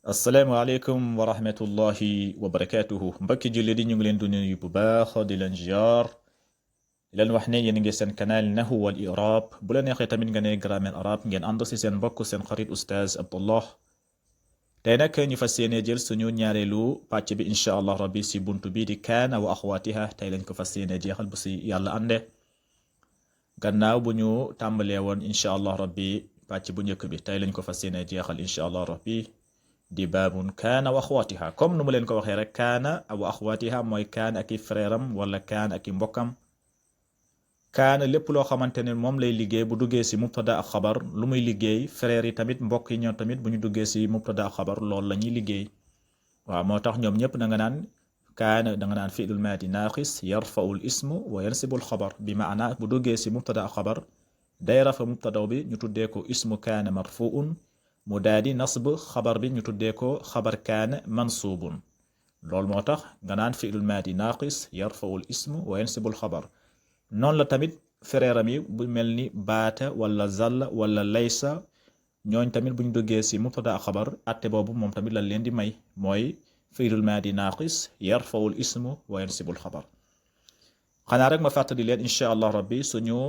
asalaamaaleykum wa rahmatullahi wa barakaatuhu mbokki jullit yi ñu ngi leen di nuyu bu baax di leen ziar di leen wax ne yéen a ngi seen canal Nahwu wal I'rab bu la neexee tamit nga ne grammaire arabe ngeen ànd si seen mbokk seen xarit oustaz Abdallah tey nag ñu fas yéene jël suñu ñaareelu pàcc bi incha allah rabbi si buntu bi di kaana wa axwaatiha tey lañ ko fas yéene jeexal bu si yàlla ànde gannaaw bu ñu tàmbalee woon incha allah rabbi pàcc bu njëkk bi tey lañ ko fas yéene jeexal incha allah rabbi di baabun kaana wa axwaatiha comme nu mu leen ko waxee rek kaana wa axwaatiha mooy kaana ak i frère am wala kaana ak i mbokkam kaana lépp loo xamante ne moom lay liggéey bu duggee si mubtada ak xabar lu muy liggéey frère yi tamit mbokk yi ñoom tamit bu ñu duggee si mubtada ak xabar loolu la ñuy liggéey waaw moo tax ñoom ñëpp da nga naan kaana da nga naan fi'lul maadi naaqis yarfa'ul ismu wa yansibul xabar bi maana bu duggee si mubtada ak xabar day rafa mubtadaw bi ñu tuddee ko ismu kaana marfu'un mu daadi nasb xabar bi ñu tuddee ko xabar kaana mansuubun loolu moo tax nga naan fi'lul maadi naaqis yarfa'ul ismu wa yansibul xabar noonu la tamit frère am yi bu mel ni baata wala zalla wala laysa ñooñ tamit bu ñu duggee si mubtada ak xabar atte boobu moom tamit la leen di may mooy fi'lul maadi naaqis yarfa'ul ismu wa yansibul xabar xanaa rek ma fàttali leen incha allah rabbi suñu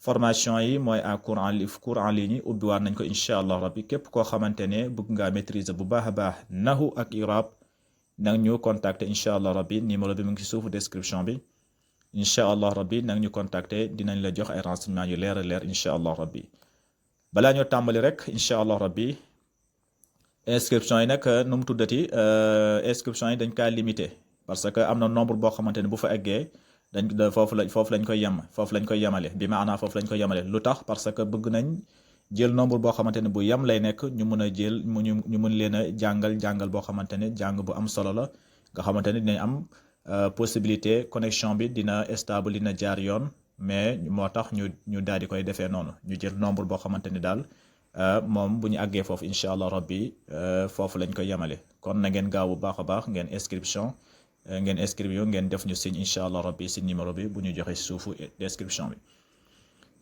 formation yi mooy cours en ligne ubbiwaat nañ ko incha allah rabbi képp koo xamante ne bëgg ngaa maîtriser bu baax a baax nahu ak irab nag ñu contacter incha allah rabbi numéro bi mu ngi ci suufu description bi incha allah rabbi nag ñu contacter dinañ la jox ay renseignements yu leer a leer incha allah rabbi balaa ñoo tàmbali rek incha allah rabbi inscription yi nag nu mu tuddati inscription yi dañ kaa limité parce que am na nombre boo xamante ne bu fa eggee foofu lañ koy yemale bi maanaa foofu lañ koy yemale lu tax parce que bëgg nañ jël nombre boo xamante ne bu yem lay nekk ñu mën a jël ñu mën leen a jàngal boo xamante ne jàng bu am solo la nga xamante ne dinañ am possibilité connexion bi dina stable dina jaar yoon mais moo tax ñu daal di koy defee noonu ñu jël nombre boo xamante ne daal moom bu ñu àggee foofu incha allah rabbi foofu lañ koy yemale kon na ngeen gaaw bu baax a baax ngeen inscription ngeen def ñu signe incha allah rabbi si numéro bi bu ñu joxe suufu description bi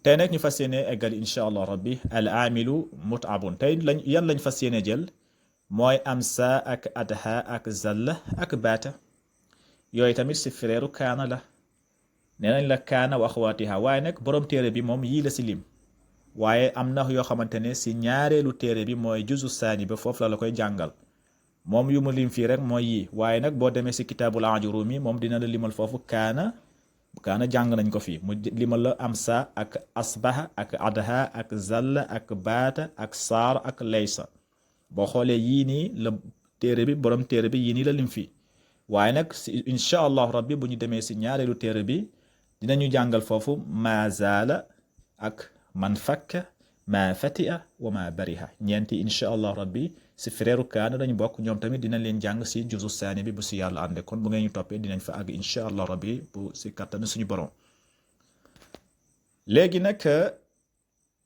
tey nag ñu fas yéene eggal incha allah rabbi al aamilu mut'abun tey yan lañ fas yéene jël mooy amsa ak adha ak zalla ak baata yooyu tamit si frère kaana la nee nañ la kaana wa axwaatiha waaye nag borom téere bi moom yii la si lim waaye am na yoo xamante ne si ñaareelu téere bi mooy juzu saani ba foofu la koy jàngal moom yu mu lim fii rek mooy yii waaye nag boo demee si kitaabul ajurumi moom dina la limal foofu kaana jàng nañ ko fii mu limal la amsa ak asbaha ak adha ak zalla ak baata ak saar ak laysa boo xoolee yii nii la téere bi borom téere bi yii nii la lim fii waaye nag si incha allah rabbi bu ñu demee si ñaareelu téere bi dinañu jàngal foofu ma zaala ak man fakka ma fatia wa ma bariha ñeenti incha allah rabbi si frère kaana dañu bokk ñoom tamit dinañ leen jàng si juzu saani bi bu si yàlla ànde kon bu ngeen ñu toppee dinañ fa àgg incha allah rabbi bu si kattan suñu borom léegi nag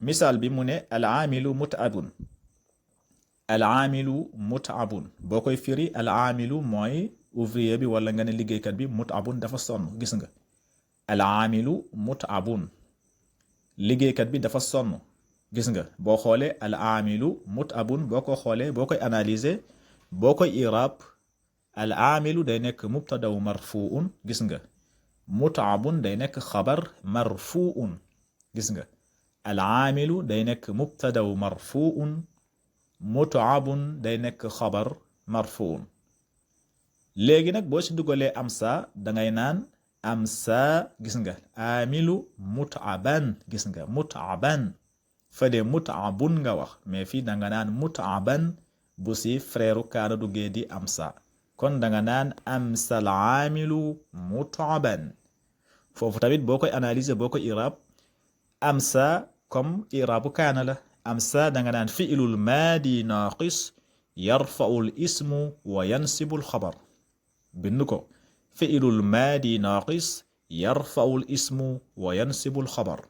misaal bi mu ne al aamilu mut'abun boo koy firi al aamilu mooy ouvrier bi wala nga ne liggéeykat bi mut'abun dafa sonn gis nga al aamilu mut'abun liggéeykat bi dafa sonn gis nga boo xoolee al aamilu mut'abun boo ko xoolee boo koy analyser boo koy irab al aamilu day nekk mubtadaw marfuun gis nga mut'abun day nekk xabar marfuun gis nga al aamilu day nekk mubtadaw marfuun mut'abun day nekk xabar marfuun léegi nag boo ci dugalee amsa dangay naan amsa gis nga aamilu mut'aban gis nga mut'aban fële mut'abun nga wax mais fii danga naan mut'aban bu si frère kaana duggee di amsa kon danga naan amsa al aamilu mut'aban foofu tamit boo koy analyser boo koy irab amsa comme irabu kaana la amsa danga naan fi'lul maadi naaqis yarfa'ul ismu wa yansibul xabar bind ko fi'lul maadi naaqis yarfa'ul ismu wa yansibul xabar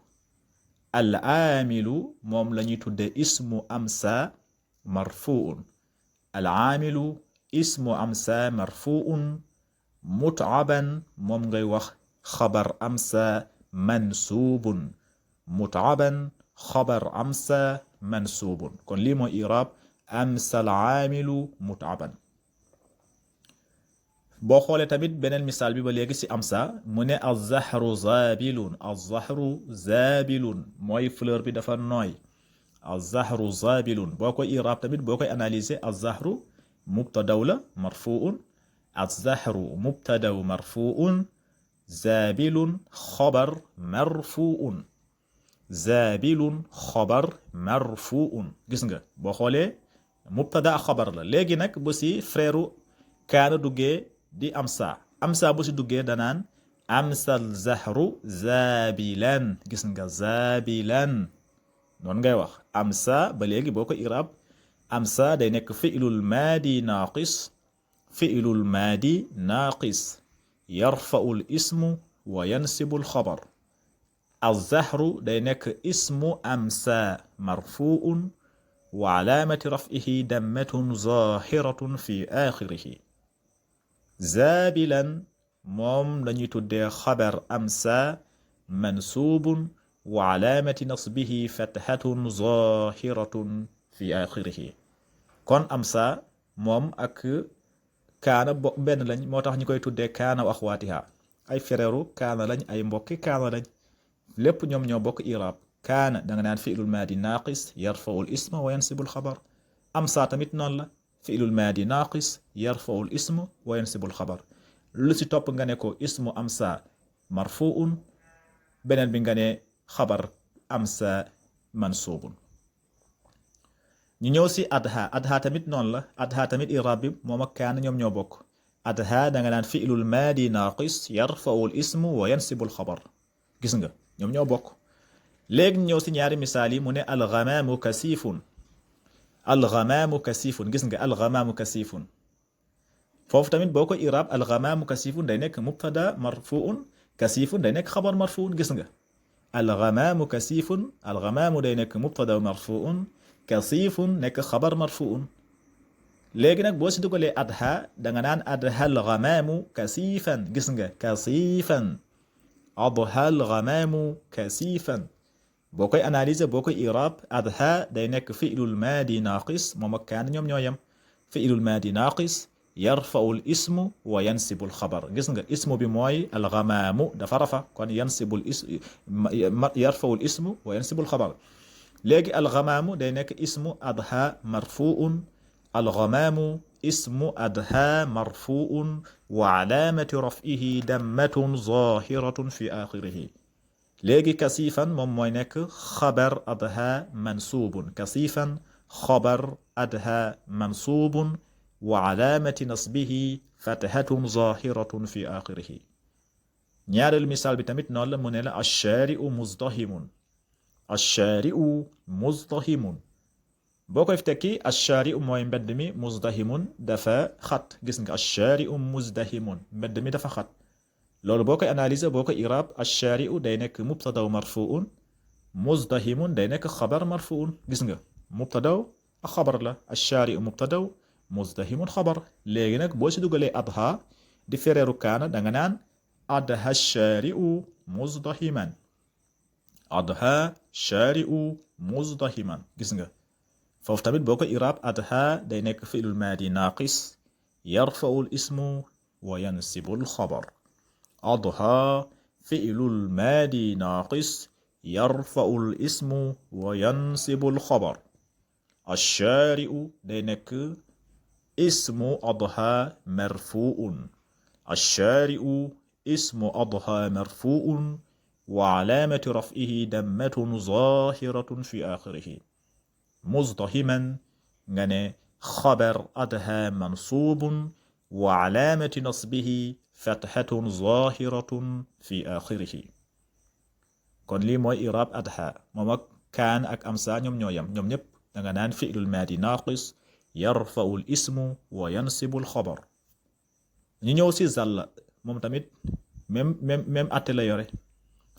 al aamilu moom la ñuy tudde ismu amsa marfuun al aamilu ismu amsa marfuun mut'aban moom ngay wax xabar amsa mansuubun mut'aban xabar amsa mansuubun kon lii mooy irab amsa al aamilu mut'aban boo xoolee tamit beneen misaal bi ba léegi ci amsa mu ne az-zahru zaabilun az-zahru zaabilun mooy fleur bi dafa nooy az-zahru zaabilun boo koy iraab tamit boo koy analyser az-zahru mubtadaw la marfuun az-zahru mubtadaw marfuun zaabilun xabar marfuun zaabilun xabar marfuun gis nga boo xoolee mubtada xabar la léegi nag bu ci frère kaana duggee di amsa bu ci duggee danaan amsal zahru zaabilan gis nga zaabilan noonu ngay wax amsa ba léegi boo ko irab amsa day nekk fi'lul maadi naaqis yarfa'ul ismu wa yansibul xabar az-zahru day nekk ismu amsa marfu'un wa alaamati raf'ihi dammatun zaahiratun fi aaxirihi zaabilan moom lañuy tuddee xabar amsa mansuubun wa alaamati nasbihi fathatun zaahiratun fi aaxirihi kon amsa moom ak kaana benn lañ moo tax ñu koy tuddee kaana wa axwaatiha ay fereeru kaana lañ ay mbokki kaana lañ lépp ñoom ñoo bokk iraab kaana danga naan fi'lul maadi naaqis yarfa'ul isma wa yansibul xabar amsa tamit noonu la fi'lul maadi naaqis yarfa'ul isma wa yansibul xabar lu ci topp nga ne ko ismu amsa marfuun beneen bi nga ne xabar amsa mansuubun ñu ñëw ci adha tamit noonu la adha tamit iraab bi moom ak kaana ñoom ñoo bokk adha danga naan fi'lul maadi naaqis yarfa'ul ismu wa yansibul xabar gis nga ñoom ñoo bokk léegi ñëw ci ñaari misaal yi mu ne algamaamu kasiifun gis nga algamaamu kasiifun foofu tamit boo ko iraab algamaamu kasiifun day nekk mubtada marfuun kasiifun day nekk xabar marfuun gis nga algamaamu kasiifun algamaamu day nekk mubtada marfuun kasiifun nekk xabar marfuun léegi nag boo ci dugalee adha danga naan adha algamaamu kasiifan gis nga kasiifan adha algamaamu kasiifan boo koy analyser boo koy iraab adha day nekk fi'lul maadi naaqis moom ak kaan ñoom ñoo yem fi'lul maadi naaqis yarfa'ul ismu wa yansibul xabar gis nga ismu bi mooy algamaamu dafa rafa kon yarfa'ul ismu wa yansibul xabar léegi algamaamu day nekk ismu adha marfuun algamaamu ismu adha marfuun wa alaamati raf'ihi dammatun zaahiratun fi aaxirihi léegi kasiifan moom mooy nekk xabar adha mansuubun kasiifan xabar adha mansuubun wa alaamati nasbihi fathatun zaahiratun fi aaxirihi ñaareelu misaal bi tamit noonu la mu ne la ash-shaari'u muzdahimun boo koy tekki ash-shaari'u mooy mbedd mi muzdahimun dafa xat gis nga ash-shaari'u muzdahimun mbedd mi dafa xat loolu boo koy analyser boo koy iraab ash-shaari'u day nekk mubtadaw marfuun muzdahimun day nekk xabar marfuun gis nga mubtadaw ak xabar la ash-shaari'u mubtadaw muzdahimun xabar léegi nag boo ci dugalee adha di fereeru kaana danga naan adha ash-shaari'u muzdahiman adha shaari'u muzdahiman gis nga foofu tamit boo ko iraab adha day nekk fi'lul maadi naaqis yarfa'ul ismu wa yansibul xabar adha fi'lul maadi naaqis yarfa'ul ismu wa yansibul xabar ash-shaari'u day nekk ismu adha marfuun ash-shaari'u ismu adha marfuun wa alaamati raf'ihi dammatun zaahiratun fi aaxirihi muzdahiman nga ne xabar adha mansuubun wa alaamati nasbihi fathatun zaahiratun fi aaxirihi kon lii mooy iraab adha moom ak kaan ak amsa ñoom ñoo yam ñoom ñëpp danga naan fi'lul maadi naaqis yarfa'ul ismu wa yansibul xabar ñu ñëw ci zalla moom tamit même atte la yore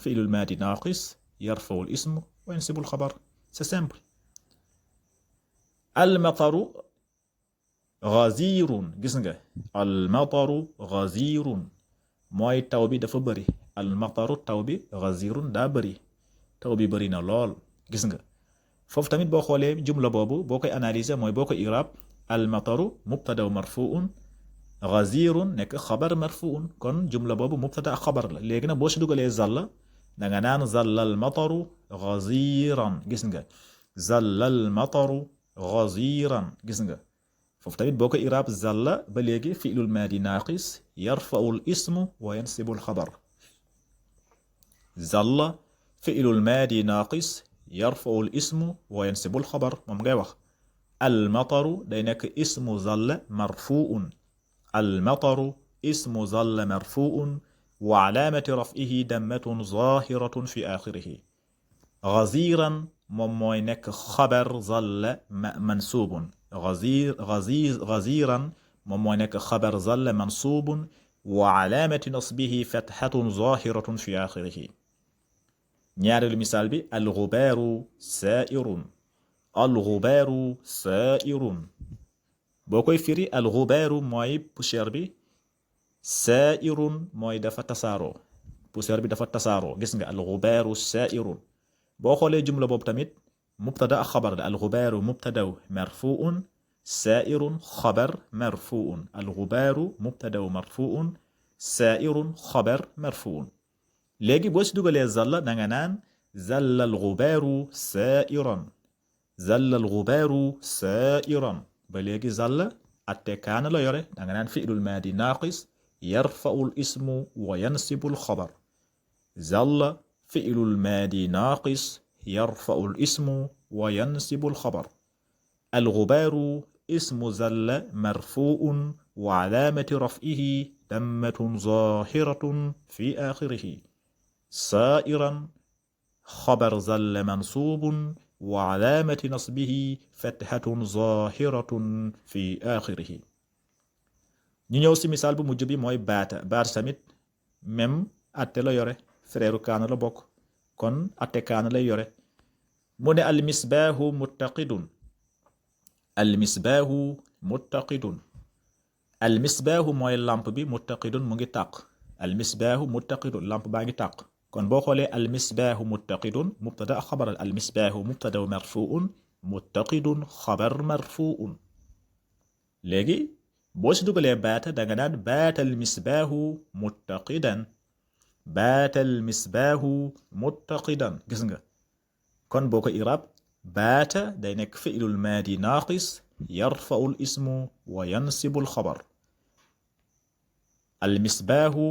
fi'lul maadi naaqis yarfa'ul ismu wa yansibul xabar c'est simple almataru ghaziirun gis nga almataru ghaziirun mooy taw bi dafa bëri almataru taw bi ghaziirun daa bëri taw bi bëri na lool gis nga foofu tamit boo xoolee jumla boobu boo koy analyser mooy boo koy irab al mataru mubtada marfuun gazirun nekk xabar marfuun kon jumla boobu mubtada ak xabar la léegi nag boo si dugalee zalla da nga naan zalla al mataru gaziran gis nga zalla al mataru gaziran gis nga foofu tamit boo koy irab zalla ba léegi fi'lul maadi naaqis yarfa'u al ismu wa yansibu al xabar zalla fi'lul maadi naaqis yarfa'u al ismu wa yansibu al xabar moom ngay wax al mataru day nekk ismu zalla marfuun al mataru ismu zalla marfuun wa alaamati raf'ihi dammatun zaahiratun fi aaxirihi gaziran moom mooy nekk xabar zalla mansuubun gaziran moom mooy nekk xabar zalla mansuubun wa alaamati nasbihi fathatun zaahiratun fi aaxirihi ñaareelu misaal bi alxubaaru saairun alxubaaru saairun boo koy firi alxubaaru mooy poussière bi saairun mooy dafa tasaaroo poussière bi dafa tasaaroo gis nga alxubaaru saairun boo xoolee jumla boobu tamit mubtada ak xabar la alxubaaru mubtadaw marfuun saairun xabar marfuun alxubaaru mubtadaw marfuun saairun xabar marfuun léegi boo si dugalee zalla da nga naan zalla alxubaaru saairan zalla alxubaaru saairan ba léegi zalla atte kaana la yore da nga naan fi'lul maadi naaqis yarfa'u al ismu wa yansibu al xabar zalla fi'lul maadi naaqis yarfa'u al ismu wa yansibu al xabar alxubaaru ismu zalla marfuun wa alaamati raf'ihi dammatun zaahiratun fi aaxirihi سائرا خبر زل منصوب وعلامة نصبه فتحة ظاهرة في آخره ñu ñëw si misaal bu mujj bi mooy baata baata tamit même atte la yore frère kaana la bokk kon atte kaana lay yore mu ne almisbaahu muttaqidun almisbaahu muttaqidun almisbaahu mooy lamp bi muttaqidun mu ngi tàq almisbaahu muttaqidun lamp baa ngi tàq kon boo xoolee almisbaahu muttaqidun mubtada xabar almisbaahu mubtada marfuun muttaqidun xabar marfuun léegi boo si dugalee baata da nga naan baata almisbaahu muttaqidan baata almisbaahu muttaqidan gis nga kon boo ko irab baata day nekk fi'lul maadi naaqis yarfa'u al ismu wa yansibu al xabar almisbaahu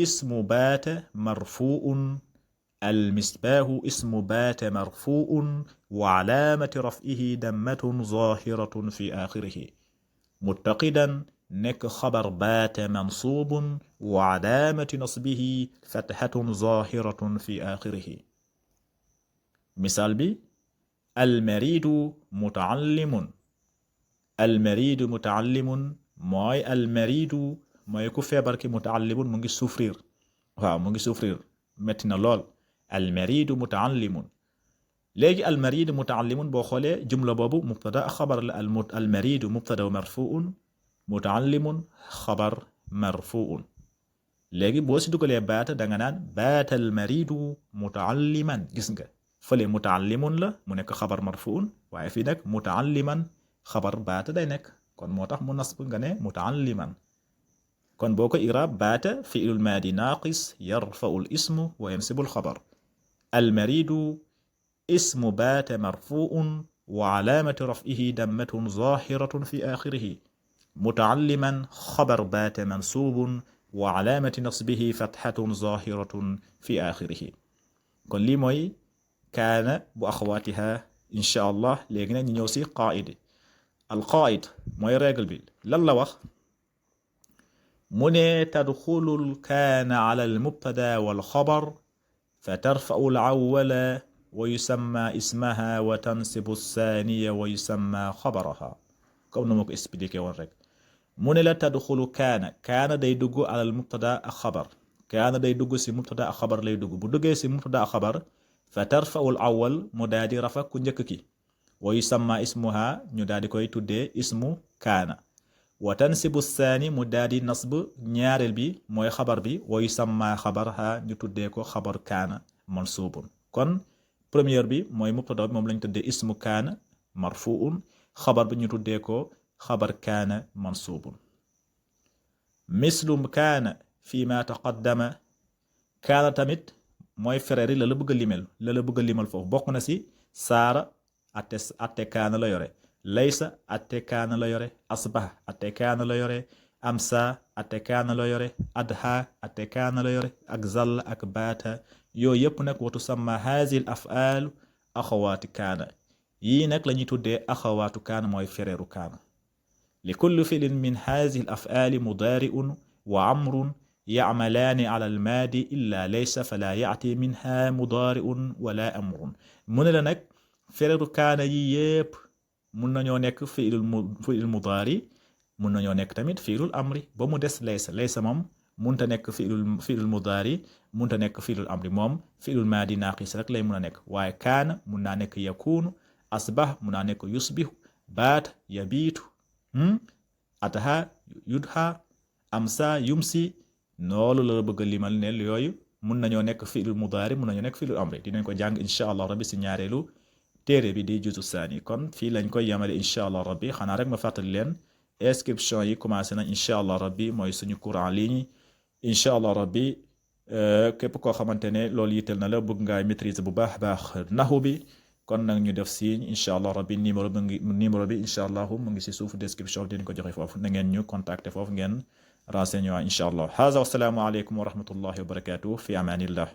اسم بات مرفوع المصباح اسم بات مرفوع وعلامة رفعه دمة ظاهرة في آخره متقدا نك خبر بات منصوب وعلامة نصبه فتحة ظاهرة في آخره مثال بي المريد متعلم المريد متعلم موي المريد mooy ku feebar ki mutaallimun mu ngi souffrir waaw mu ngi souffrir metti na lool almaridu mutaallimun léegi almaridu mutaallimun boo xoolee jumla boobu mubtada xabar la almaridu mubtada marfuun mutaallimun xabar marfuun léegi boo si dugalee baata da nga naan baata almaridu mutaalliman gis nga fële mutaallimun la mu nekk xabar marfuun waaye fii nag mutaalliman xabar baata day nekk kon moo tax mu nasb nga ne mutaalliman kon boo ko irab baata fi'lul maadi naaqis yarfa'u al ismu wa yansibu al xabar almaridu ismu baata marfuun wa alaamatu raf'ihi dammatun zaahiratun fi aaxirihi mutaalliman xabar baata mansuubun wa alaamati nasbihi fathatun zaahiratun fi aaxirihi kon lii mooy kaana bu axawaatiha insha allah léegi nag ñu ñëw si qaa'id al qaa'id mooy règle bi lan la wax mu ne tadxulul kaana ala almubtada walxabar fa tarfa'u alawwala wa yusamma ismaha wa tansibu alsaaniya wa yusamma xabaraha comme na ma ko expliqué woon rek mu ne la tadxulu kaana day dugg ala almubtada ak xabar kaana day dugg si mubtada ak xabar lay dugg bu duggee si mubtada ak xabar fa tarfa'u alawwal mu daal di rafa ku njëkk ki wa yusamma ismuha ñu daal di koy tuddee ismu kaana wa tansibu saani mu daal di nasb ñaareel bi mooy xabar bi wa yusamma xabarha ñu tuddee ko xabar kaana mansuubun kon première bi mooy mubtada bi moom lañ tuddee ismu kaana marfuun xabar bi ñu tuddee ko xabar kaana mansuubun mislum kaana fii ma taqaddama kaana tamit mooy frère yi la bëgg a limal limal foofu bokk na si saara atte kaana la yore laysa atte kaana la yore asbaha atte kaana la yore amsa atte kaana la yore adha atte kaana la yore ak zalla ak baata yooyu yëpp nag watu sama haazil afaalu axawaati kaana yii nag la ñuy tuddee axawaatu kaana mooy fereeru kaana li kulli filin min haazil afaali mudaari'un wa amrun yacmalaani ala almaadi illa laysa fala yaati minha mudaari'un wala amrun mu ne la nag fereeru kaana yi yëpp mun nañoo nekk fiilul mudaari mun nañoo nekk tamit fiilul amri ba mu des laysa moom munta nekk fiilul mudaari munta nekk fiilul amri moom fiilul maadi naaqis rek lay mun a nekk waaye kaana mun naa nekk yakuunu asbah mun naa nekk yusbihu baat yabiitu ataha yudha amsa yumsi noolu la bëgg a limal ne yooyu mun nañoo nekk fiilul mudaari mun nañoo nekk fiilul amri dinañ ko jàng incha allah rabbi si ñaareelu téere bi di juzu saani kon fii lañ koy yamale incha allah rabbi xanaa rek ma fàttali leen inscription yi commencé nañ incha allah rabbi mooy suñu cours en ligne incha allah rabbi képp koo xamante ne loolu yitteel na la bëgg nga maîtriser bu baax naxu bi kon nag ñu def signe incha allah rabbi numéro bi incha allah mu ngi si suufu description bi dinañ ko joxe foofu na ngeen ñu contacter foofu ngeen renseignement incha allah haza wassalaamu aleykum wa rahmatullahi wa barakatuh fi amanillah